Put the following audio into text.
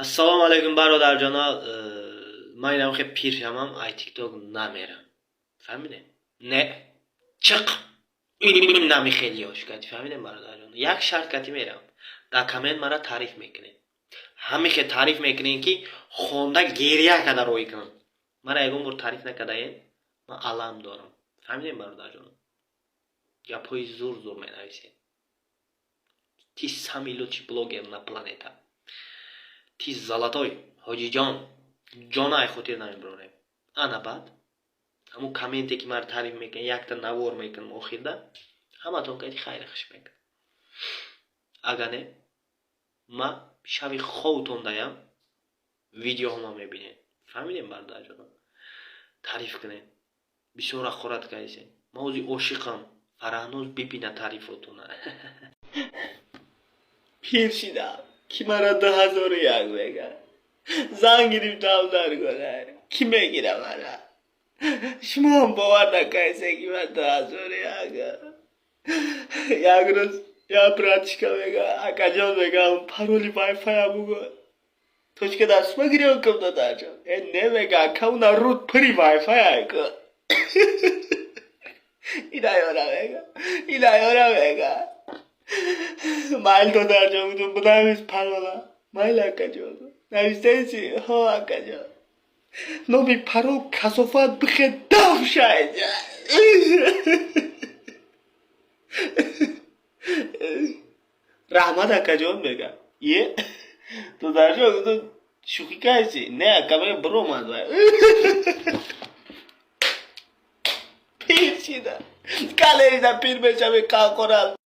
Ассалому алайкум, бародарҷоно. Ман инам хе пир шавам, ай ТикТок намерам, фаҳмидем? Не, чиқ нами, хеле ёш кати, фаҳмидем, бародарҷоно? Як шарт кати мерам: дар коммент мара таъриф мекунед, ҳамихе таъриф мекунед, ки хонда гиря када рӯй кунам. Мара ягон бор таъриф накардаен, ман алам дорам, фаҳмидем, бародарҷоно? Гапҳои зур зур менависед: «Ты самый лучший блогер на планета, ты золотой, ҳоҷиҷон». Ҷона ай хотир намебарорем. Ана баъд ҳамун комменте ки маро таъриф мекунед, якта навор мекунам, охирда ҳаматон кайти хайри хуш мекунам. Агар не, ма шави ховтон даям видеоҳома мебинед, фаҳмидем, бародарҷоно? Таъриф кунед, бисёр ҳақорат кардесен. Ман ҳозир ошиқам, Фараҳноз бибина таърифотона. Пир шидам, ки мара 2001 мега зан гирифтам, дар гона ки мегира мара? Шумоам бовар накардед, ки ман 2001. Як рӯз як братишка мега: «Акаҷон», мегам, «пароли вайфая бугӯ». Точка дар сума гирён кам, дадарҷон. «Э, не», мега, «ака, уна руд пури вайфая ку». Ина ёра мега, ина ёра мега: «Майл, додарҷон», гуфтам, «бинавис парола». «Майл, акаҷон». «Навистаи?» «Ҳо, акаҷон». Номи парол «Касофат бихе дав шайд». «Раҳмат, акаҷон», мега. «Е, додарҷон», гуфтам, «шӯхӣ кардӣ?» «Не, ака», мега, биромад вай. Пир шида, калеида пир мешавӣ, қалқора.